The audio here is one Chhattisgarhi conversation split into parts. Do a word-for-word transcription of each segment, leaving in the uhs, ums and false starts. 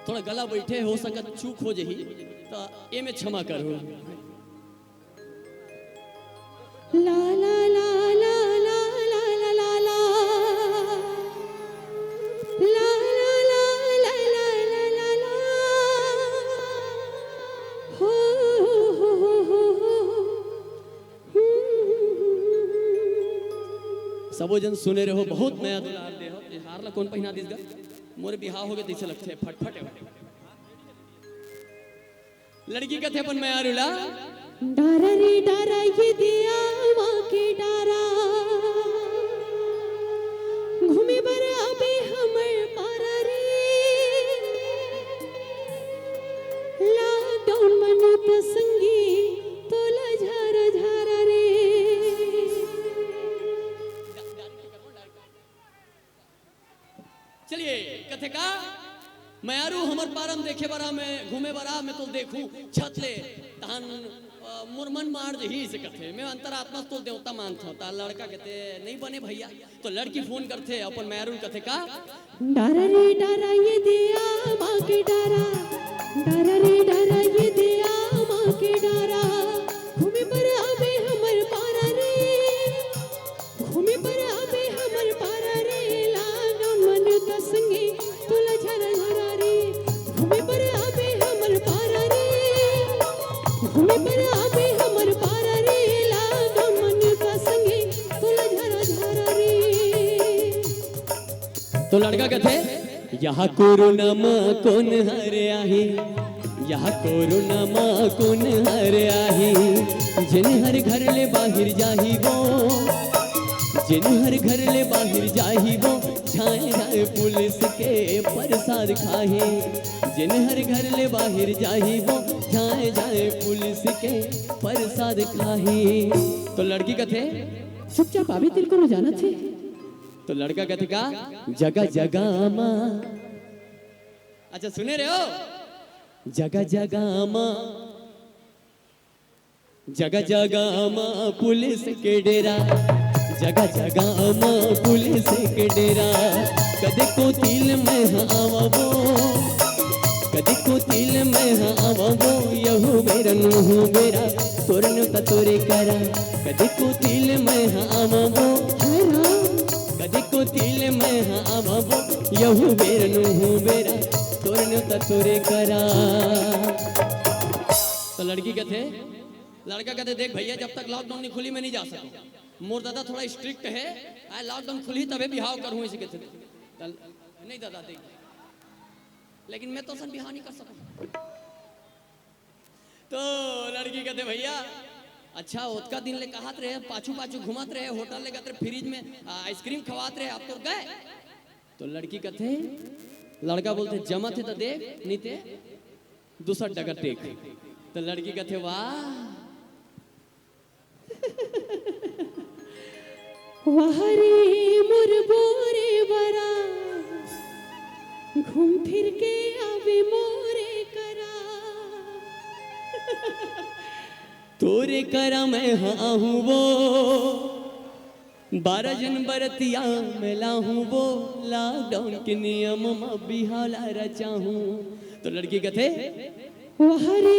थोड़ा गला बैठे, हो सकत चूक हो जही, त एमे क्षमा करो। ला ला ला ला ला ला ला ला ला। ला ला ला ला ला ला ला ला। हो हो हो हो हो हो। सबो जन सुने रहो, बहुत मया दुलार दे हो। ये हार ला कौन पहिना दिस गा? मोर बिहाव हो गए तैसे लगथे, फटफट है। लड़की कथे अपन मयारू ला, डारा रे डारा, ये दिया माँ के डारा, घूमे बर आबे हमर पारा रे। लॉकडाउन मनो त संगी, तोला झारा झारा रे। चलिए, कथे का, मयारू हमर पारा म देखे बर आ, मैं घूमे बर आ, मैं तोल देखूं छत ले, तहन, अ, मोर मन मार जही से कथे, मैं अंतरात्मा से तोल देवता मानथंव। त लड़का कथे, नहीं बने भैया। तो लड़की फोन करथे अपन मयारू ल, कथे का, डारा रे डारा, ये दिया माँ के डारा, डारा रे डारा, ये दिया माँ के डारा, घूमे बर आबे हमर पारा रे। घूमे बर आबे हमर पारा रे, लॉकडाउन मनो त संगी, तोला झरा झरा रे। घूमे बर आबे हमर पारा रे, घूमे बर आबे हमर पारा रे, लॉकडाउन मनो त संगी, तोला झरा झरा रे। तो लड़का कथे, यहाँ कोरोना म कोन हर आही, यहाँ कोरोना म कोन हर आही, जेन हर घर ले बाहिर जाही वो, जेन हर घर ले बाहिर जाही वो, झाए झाए पुलिस के परसाद खाही, जेन हर घर ले बाहिर जाही वो, झाए झाए पुलिस के परसाद खाही। तो लड़की कथे, चुपचाप आबे, तेरे को जानत हे। तो लड़का कथे का, जगह जगह मा, अच्छा सुने रहे हो, जगह जगह मा, जगह जगह मा पुलिस के डेरा, जगह जगह मा पुलिस के डेरा। कदे कोती ले मैं ह आवबो, कदे कोती ले मैं ह आवबो, यहू बेरा नूहू बेरा, तोर नेवता तोरे करा। कदे कोती ले मैं ह आवबो, कदे कोती ले मैं ह आवबो, यहू बेरा नूहू बेरा, तोर नेवता तोरे करा। तो लड़की कथे, लड़का कथे, देख भैया, जब तक लॉकडाउन नहीं खुली, मैं नहीं जा सकूं। मोर दादा थोड़ा स्ट्रिक्ट है, आ लॉकडाउन खुली तबे बिहाव करूं, इसी कथे। नहीं दादा, देख, लेकिन मैं तो असन बिहाव नहीं कर सकूं। तो लड़की कथे, भैया, अच्छा, ओतका दिन ले कहत रहे, पाछू पाछू घुमत रहे, होटल ले जात रहे, फ्रिज में, आ, आइसक्रीम खवात रहे, अब तोर गए? तो लड़की कथे, लड़का बोलथे, जमत हे त देख, नहीं ते दूसर डगर देख। तो लड़की कथे, वाह। वाह रे मोर बोरे बरा, घूम फिर के आबे मोरे करा। तोरे करा मैं ह आहूं वो, बारह झन बरतिया मैं लाहूं वो, लॉकडाउन के नियम म बिहाव ला रचाहूं। तो लड़की कथे, वाह रे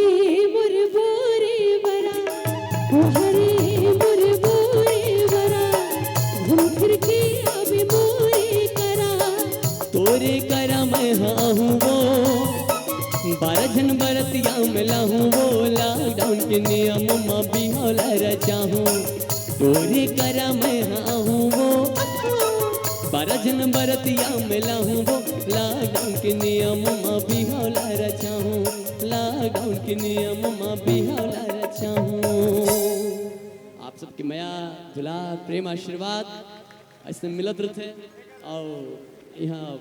मोर बोरे बरा, वाह रे मोर बोरे बरा, घूम फिर के आबे मोरे करा। तोरे करा मैं ह आहूं वो, बारह झन बरतिया मैं लाहूं वो, लॉकडाउन के नियम म बिहाव ला रचाहूं। तोरे करा मैं ह आहूं वो, बारह झन बरतिया मैं लाहूं वो, लॉकडाउन के नियम म बिहाव ला रचाहूं, लॉकडाउन के नियम म बिहाव ला रचाहूं। आप सबके मया, दुलार, प्रेम, आशीर्वाद ऐसे मिलत रथे। अउ इहां